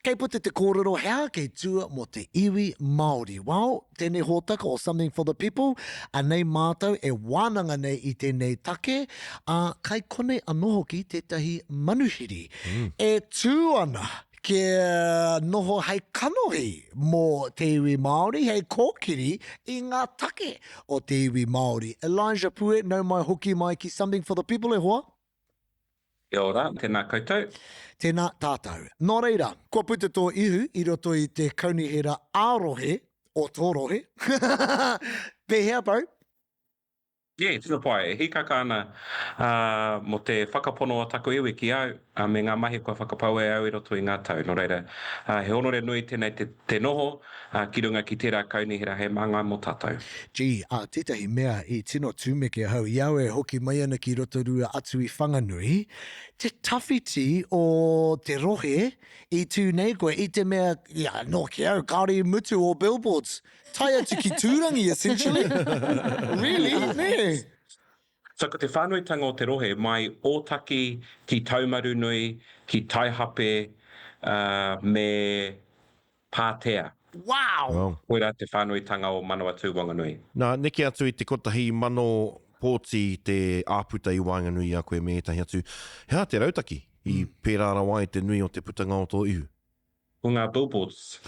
Kei puta te kōrero he aha kei tua mō te iwi Māori. Well, tēnei hōtaka o Something for the People, anei mātou e wānanga nei i tēnei take, ā, kai konei anō hoki tētahi manuhiri e tū ana kia noho hei kanohi mō te iwi Māori, hei kōkiri i ngā take o te iwi Māori. Elijah Pue, nau mai hoki mai ki Something for the People e hoa. Kia ora, tēnā koutou. Tēnā tātou. Nō reira, kua puta tō ihu i roto i te kaunihera ā-rohe o tō rohe. Pēhea, bro? Yeah, tino pai. E hīkaka ana mō te whakapono o taku iwi ki au, me ngā mahi kua whakapau e au i roto i ngā tau. Nō reira, he honore nui tēnei te noho ki runga ki tērā kaunihera hei māngai mō tātou. Gee, ā, tētahi mea i tino tūmeke ahau, i au e hoki mai ana ki Rotorua atu i Whanganui, te tawhiti o te rohe i tū nei koe, i te mea, ia, nō ki au, kāore i mutu ō billboards. Tae atu ki Tūrangi, essentially. Really, nē? So ko te whānuitanga o te rohe mai Ōtaki ki Taumarunui, ki Taihape, ā, me Pātea. Wow! Wow. Koirā te whānuitanga o Manawatū Wanganui. Nā, neke atu i te 1,000 pōti te āputa i waenganui i a koe me ētahi atu. He aha te rautaki i pērā rawa ai te nui o te putanga o tō ihu? Ko ngā billboards.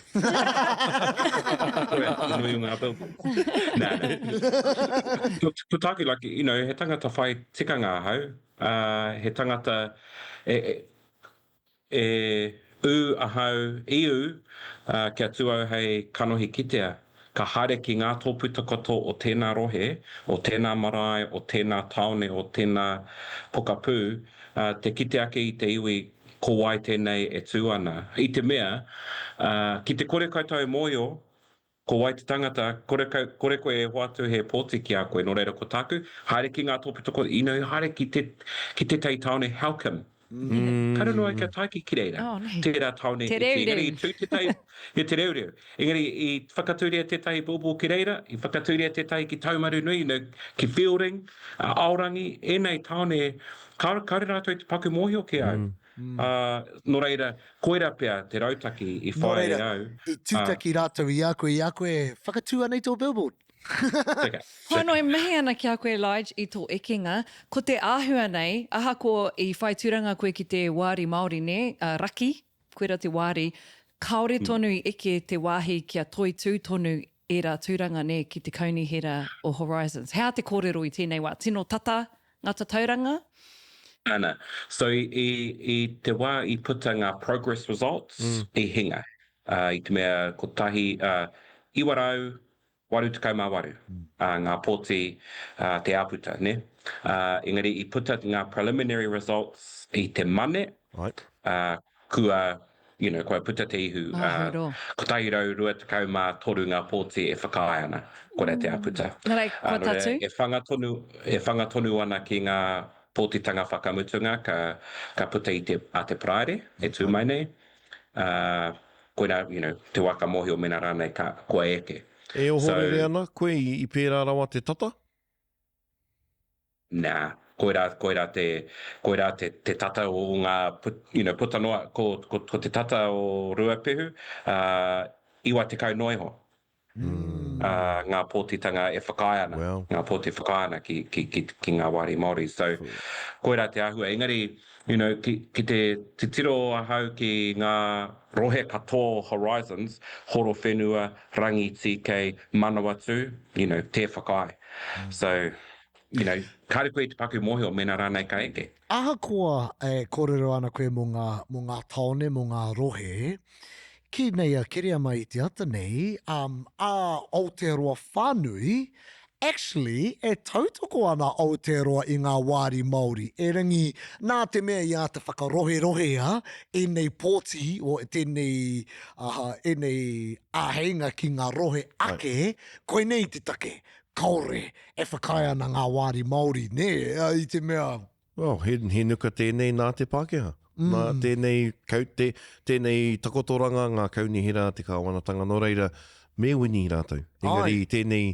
Koia, te nui o ngā billboards. Nā, nā. Ko, ko tāku, like, you know, he tangata whai tikanga ahau, ā, he tangata e, e, E ū ahau, i ū, ā, kia tū au hei kanohi kitea. Ka haere ki ngā tōpū katoa o tēnā rohe, o tēnā marae, o tēnā tāone, o tēnā pokapū, ā, te kite ake i te iwi ko wai tēnei e tū ana. I te mea, ā, ki te kore koutou e mōhio, Ko wai te tangata, kore kau, kore koe e hoatu he pōti ki a koe, nō reira ko tāku, haere ki ngā tōpito ko, you know, haere ki te, ki tētahi tāone Halcombe. Kāre noa kia tae ki reira, Oh, nei. tērā tāone Te iti. Engari reureu. i tū tētahi, yeah, te reureu. Engari i whakatūria tētahi billboard ki reira, i whakatūria tētahi ki Taumarunui, you know, ki Feilding, Aorangi, ēnei tāone, kāore, kāore rātou i te paku mōhio ki au. Ā, nō reira, koirā pea te rautaki i Nō whai e reira, au, i ā. tūtaki rātou i a koe, i a koe e whakatū ana i tō billboard. Tika, Hoi tika. anō e mihi ana ki a koe Lige i tō ekenga. Ko te āhua nei, ahakoa i whai tūranga koe ki te wāri Māori nē, a Raki, koira te wāri, kāore tonu i eke te wāhi kia toitū tonu ērā tūranga nē ki te kaunihera o Horizons. He aha te kōrero i tēnei wā? Tino tata ngā tatauranga? Ana. So i, i, i te wā i puta ngā progress results, i hinga. Uh, i te mea kotahi, uh, 988 uh, ngā pōti uh, te āputa, ne? Uh, engari i puta ngā preliminary results i te Mane, Right. uh, kua, you know, kua puta te ihu, ā, 123 ngā pōti e whakaae ana, koira te āputa. Nā reira, kua Ā, nō reira, tatū? e whanga tonu, e whanga tonu ana ki ngā pōtitanga whakamutunga ka, ka puta i te, a te Paraire e tū mai nei, ā, koirā, you know, te wā ka mōhio mēnā rānei ka, kua eke. E So. ohorere ana koe i pērā rawa te tata? Nā, koirā, koirā te, koirā te, te tata o ngā, you know, puta noa, ko, ko, ko te tata o Ruapehu, ā, 90 noa iho, ā, ngā pōtitanga e whakaae ana, Well. ngā pōti whakaae ana ki, ki, ki, ki ngā wāri Māori. So, koirā te āhua. Engari, you know, ki, ki te titiro ahau ki ngā rohe katoa o Horizons, Horowhenua, Rangitīkei, Manawatū, you know, tē whakaae. So, you know, kāre koe i te paku mōhio mēnā rānei ka eke. Ahakoa e kōrero ana koe mō ngā, mō ngā tāone, mō ngā rohe, kī nei a Kereama i te ata nei, um, a Aotearoa whānui, actually, e tautoko ana Aotearoa i ngā wāri Māori, erangi, nā te mea i āta whakaroherohea ēnei pōti, o tēnei, aha, ēnei āheinga ki ngā rohe ake, koinei te take, Kaore e whakaae ana ngā wāri Māori, nē, i te mea. Well, he, he nuka tēnei nā te Pākehā. Mm. Nā tēnei, kau, te, tēnei takotoranga, ngā kaunihera, te kāwanatanga, nō reira, me wini rātou. Engari, Ai. tēnei,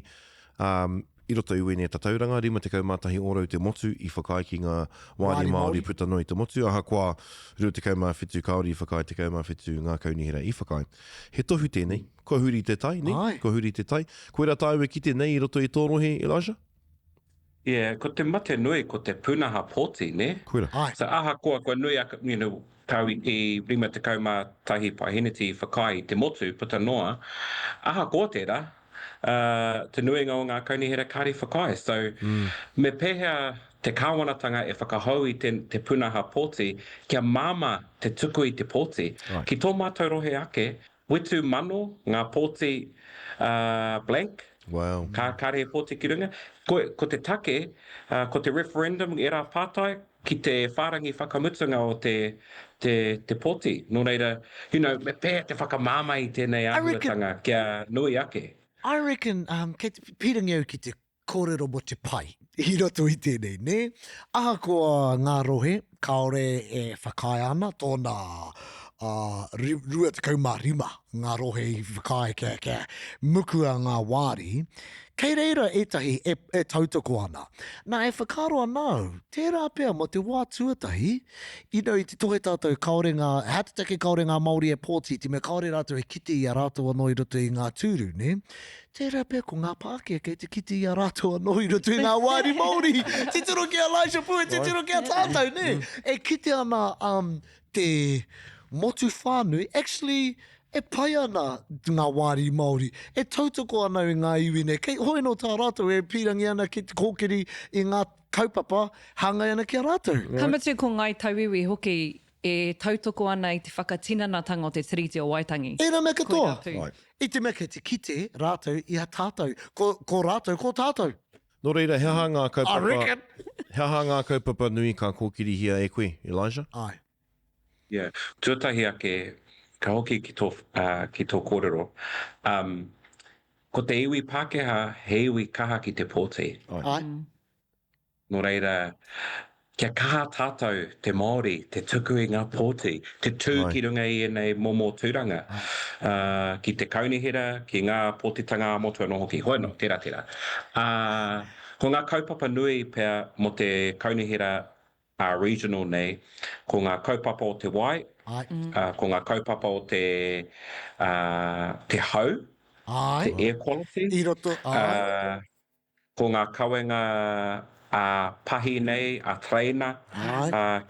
um, i roto i wēnei tatauranga, 51 ōrau te motu i whakaae ki ngā wāri Māori puta noa i te motu, ahakoa 27 kāore i whakaae, 17 ngā kaunihera i whakaae. He tohu tēnei, kua huri te tai, nē? Āe. Kua huri te tai. Koirā tāu e kite nei i roto i tō rohe, Elijah? Yeah, ko te mate nui ko te pūnaha pōti, nē? Koirā. Āe. So ahakoa kua nui ake, you know, tau i 51 paeheneti i whakaae i te motu puta noa, ahakoa tērā, te nuinga o ngā kaunihera kāre i whakaae. So, me pēhea te kāwanatanga e whakahou i te, te pūnaha pōti kia māmā te tuku i te pōti? Ki tō mātou rohe ake, 7000 ngā pōti blank, Wow. ka, kāre he pōti ki runga. Ko, ko te take, ko te referendum, ērā pātai, ki te whārangi whakamutunga o te, te, te pōti. Nō reira, you know, me pēhea te whakamāmā i tēnei āhuatanga kia nui ake? I reckon, um, kei te pīrangi au ki te kōrero mō te pai i roto i tēnei, nē? Ahakoa ngā rohe, kāore e whakaae ana tōna uh, 25 ngā rohe i whakaae kia, kia mukua ngā wāri, kei reira ētahi e, e tautoko ana. Nā, e whakaaro ana au, tērā pea mō te wā tuatahi, you know, i te tohe tātou kāore ngā, he aha te take kāore ngā Māori e pōti, te mea kāore rātou e kite i a rātou anō i roto i ngā tūru, nē? Tērā pea ko ngā Pākehā kei te kite i a rātou anō i roto i ngā wāri Māori. Titiro ki a Elijah Pue, titiro ki a tātou, nē? E kite ana um, te motu whānui, actually, e pai ana ngā wāri Māori, e tautoko ana i ngā iwi nei, kei hoi nō tā rātou e pīrangi ana ki te kōkiri i ngā kaupapa hāngai ana ki a rātou. Ka mutu ko Ngāi Tauiwi hoki e tautoko ana i te whakatinanatanga o te Tiriti o Waitangi. Ērā mea katoa. Koirā pū. I te mea kei te kite rātou i a tātou. Ko, ko rātou ko tātou. Nō reira, he aha ngā I kaupapa, reckon. he aha ngā kaupapa nui ka kōkirihia e koe, Elijah? Āe. Yeah. Tuatahi ake, ka hoki ki tō, uh, ki tō kōrero. Um, ko te iwi Pākehā he iwi kaha ki te pōti. Āe. Āe. Nō reira, kia kaha tātou, te Māori, te tuku i ngā pōti, te tū ki runga i ēnei momo tūranga, ki te kaunihera, ki ngā pōtitanga ā-motu anō hoki. Hoi anō, tērā, tērā. Ā, ko ngā kaupapa nui pea mō te kaunihera ā-regional nei, ko ngā kaupapa o te wai, ko ngā kaupapa o te, ā, te hau, te air quality, I roto, āe. Ko ngā kawenga ā-pahi nei, ā-tereina,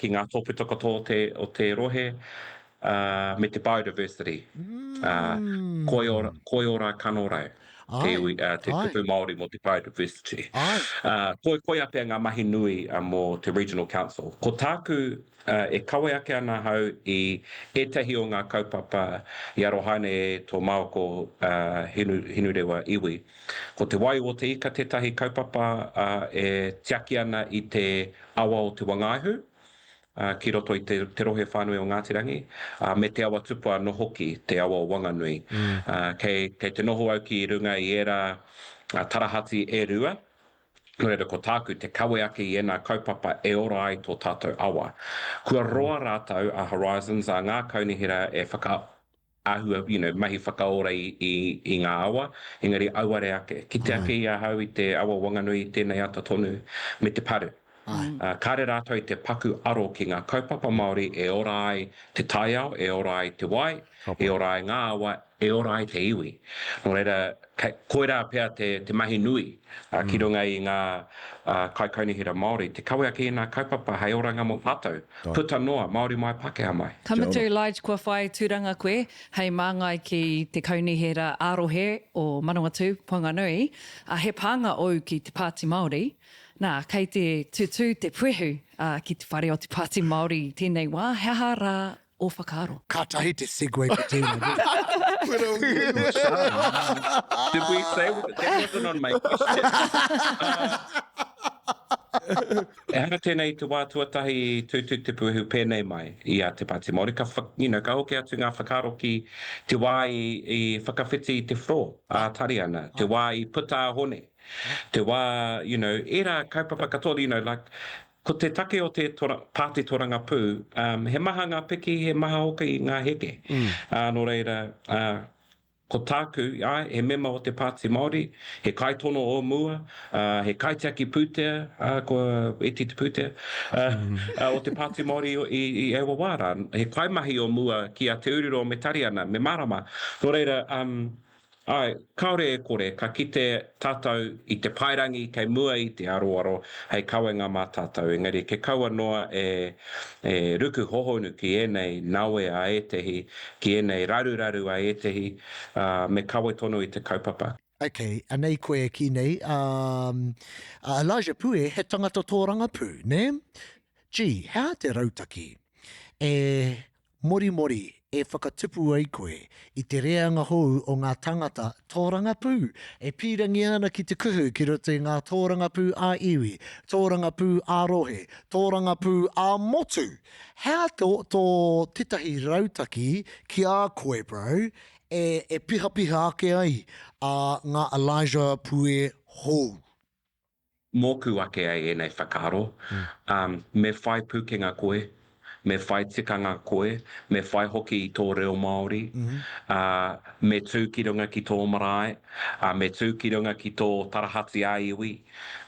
ki ngā tōpito katoa o te, o te rohe, ā, me te biodiversity, ā, koiora, koiora kanorau, te iwi, ā, te kupu Māori mō te biodiversity. Ā, koi, koia pea ngā mahi nui mō te Regional Council. Ko tāku, ā, e kawe ake ana ahau i ētahi o ngā kaupapa i arohaina e tō māua ko, ā, Hinu, Hinurewa iwi. Ko Te Wai o te Ika tētahi kaupapa e tiaki ana i te awa o Te Wangaehu, ki roto i te rohe whānui o Ngāti Rangi, me Te Awa Tupua anō hoki, te awa o Wanganui. Kei te noho au ki runga i ērā tarahati e rua, nō reira ko tāku te kawe ake i ēnā kaupapa e ora ai tō tātou awa. Kua roa rātou a Horizons, a ngā kaunihera e whaka. āhua, you know, mahi whakaora i, i, i ngā awa, engari auare ake. Kite ake i ahau i te awa o Wanganui i tēnei ata tonu, me te paru. Ā, kāre rātou i te paku aro ki ngā kaupapa Māori e ora ai te taiao, e ora ai te wai, e ora ai ngā awa, e ora ai te iwi. Nō reira, kei, koirā pea te, te mahi nui, ā, ki runga i ngā, ā, kaikaunihera Māori, te kawe ake i ngā kaupapa hei oranga mō tātou. Puta noa, Māori mai, Pākehā mai. Ka mutu, Lige, kua whai tūranga koe hei māngai ki te Kaunihera ā-Rohe o Manawatū, Whanganui, ā, he pānga ōu ki te Pāti Māori. Nā, kei te tutū te puehu ki te whare o te Pāti Māori i tēnei wā, he aha rā ō whakaaro? Kātahi te segue ko tēnei. Did we say that wasn't on my question? Ehara tēnei i te wā tuatahi i tūtū te puehu pēnei mai i a Te Pāti Māori. Ka, you know, ka hoki atu ngā whakaaro ki te wā i, i whakawhiti i te whro a Tariana, te wā i puta a Hone, te wā, you know, ērā kaupapa katoa, you know, like, ko te take o te tora, pāti torangapū, um, he maha ngā piki, he maha hoki ngā heke. Mm. Ā, nō reira, ā, Ko tāku, āe, he mema o te Pāti Māori, he kaitono o mua, ā, he kaitiaki pūtea, ā, kua iti te pūtea, ā, o te Pāti Māori i, i aua wā rā. He kaimahi o mua ki a Te Ururoa me Tariana, me Marama. Nō reira, ā, Āe, kāore e kore, ka kite tātou i te paerangi kei mua i te aroaro hei kawenga mā tātou, engari ke kaua noa e e ruku hohonu ki ēnei nawe a ētehi, ki ēnei raruraru a ētehi, ā, me kawe tonu i te kaupapa. Ok, anei koe e kī nei, ā, a Elijah Pue he tangata tōrangapū, nē? Gee, he aha te rautaki e Morimori e whakatupu ai koe i te reanga hou o ngā tāngata tōrangapū e pīrangi ana ki te kuhu ki roto i ngā tōrangapū ā-iwi, tōrangapū ā-rohe, tōrangapū ā-motu! He aha tō, tō tētahi rautaki ki a koe, bro, e, e pihapiha ake ai a ngā Elijah Pue hou? Mōku ake ai ēnei whakaaro, ā, me whai pūkenga koe, me whai tikanga koe, me whai hoki i tō reo Māori, ā, me tū ki runga ki tō marae, ā, me tū ki runga ki tō tarahati ā-iwi,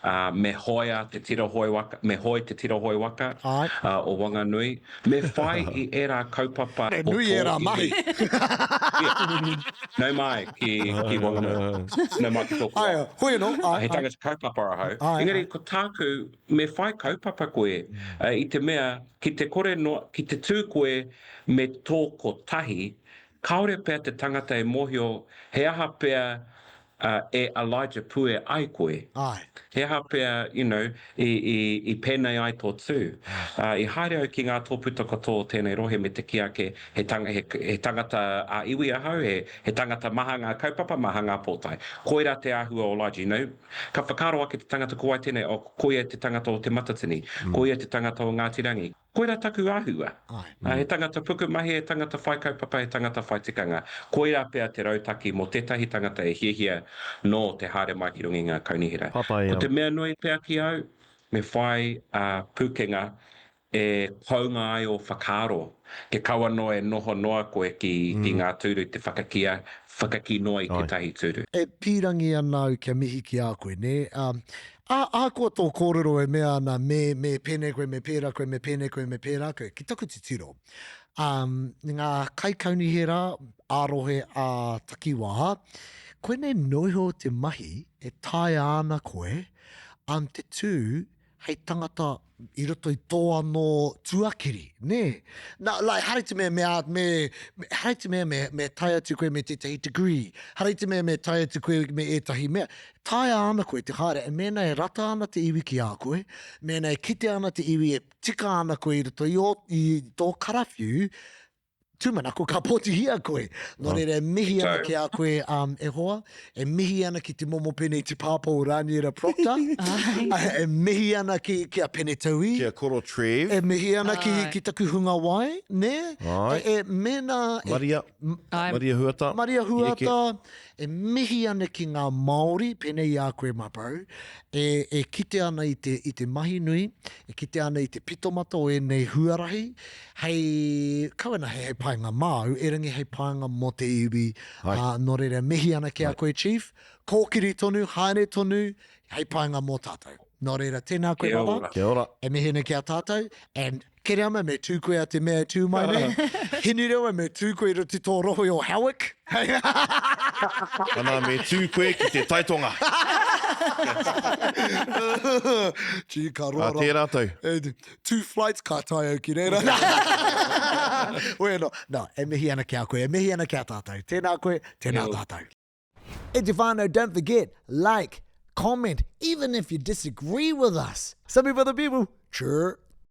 ā, me hoea te tira hoe waka, me hoe te tira hoe waka, ā, o Wanganui, me whai i ērā kaupapa He o nui tō ērā mahi. iwi. Nau mai ki, ki Wanganui. Nau mai ki tōku Ae, ao. hoi anō, ae, He ae. tangata kaupapa ahau. Ae, Engari ae. ko tāku, me whai kaupapa koe, i te mea, ki te kore noa, ki te tū koe me tō kotahi, kāore pea te tangata e mōhio he aha pea e Elijah Pue ai koe. Ae. He aha pea, you know, i, i, i pēnei ai tō tū. I haere au ki ngā tōpūta katoa o tēnei rohe me te kī ake he tanga, he, he tangata ā-iwi ahau, he, he tangata maha ngā kaupapa, maha ngā pōtae. Koirā te āhua o Elijah, you know. Ka whakaaro ake te tangata ko wai tēnei, oh, koia te tangata o Te Matatini, koia te tangata o Ngāti Rangi. Koirā taku āhua. He tangata pukumahi, he tangata whai kaupapa, he tangata whai tikanga. Koirā pea te rautaki mō tētahi tangata e hiahia nō te haere mai ki runga i ngā kaunihera. Ko te mea nui pea ki au, me whai pūkenga e kounga ai ō whakaaro. Ke kaua noa e noho noa koe ki ngā tūru te whakakīa, whakakī noa i tētahi tūru. E pīrangi ana au kia mihi ki a koe, nē? Ā, ahakoa tō kōrero e mea ana me, me pēnei koe, me pērā koe, me pēnei koe, me pērā koe, ki taku titiro, ā, ngā kaikaunihera ā-rohe, ā-takiwā, koinei noa iho te mahi e taea ana koe, ā, te tū hei tangata i roto i tō anō tuakiri, nē? Nā, like, ehara i te mea me, me, ehara i te mea me, me tae atu koe me tētahi degree, ehara i te mea me tae atu koe me ētahi mea. Taea ana koe te haere, e mēnā e rata ana te iwi ki a koe, mēnā e kite ana te iwi e tika ana koe i roto i, ō, i tō karawhiu, Tūmanako ka pōtihia koe. Nō reira e mihi ana ki a koe um, e hoa, e mihi ana ki te momo pēnei te pāpā o Raniera Proctor, e mihi ana ki, ki a Pene Tauī, Ki a Koro Trev. e mihi ana ki, ki taku hunga wai, nē? Ai. E, e, mēnā... E, Maria, Maria Huata. Maria Huata, e mihi ana ki ngā Māori, pēnei i a koe, my bro, e, e kite ana i te, i te mahi nui, e kite ana i te pitomata o ēnei huarahi, Hei, kaua na hei painga māu, erangi hei painga mō te iwi, ā, nō reira mihi ana ki a koe Chief, kōkiri tonu, haere tonu, hei painga mō tātou. Nō reira, tēnā koe Kia Baba, ora. Kia ora. e mihi ana ki a tātou, and Kereama me tū koe a te mea e tū mai nei, Hinerewa me tū koe i roto i tō rohe o Howick. Ana me tū koe ki te taitonga. Gee, ka roa Ā tērā tau. Two flights ka tae au ki reira. Bueno, no, e mihi ana ki a koe, e mihi ana ki a tātou. Tēnā koe, tēnā tātou. E te whānau, don't forget, like, comment, even if you disagree with us. Some people, the people, chur.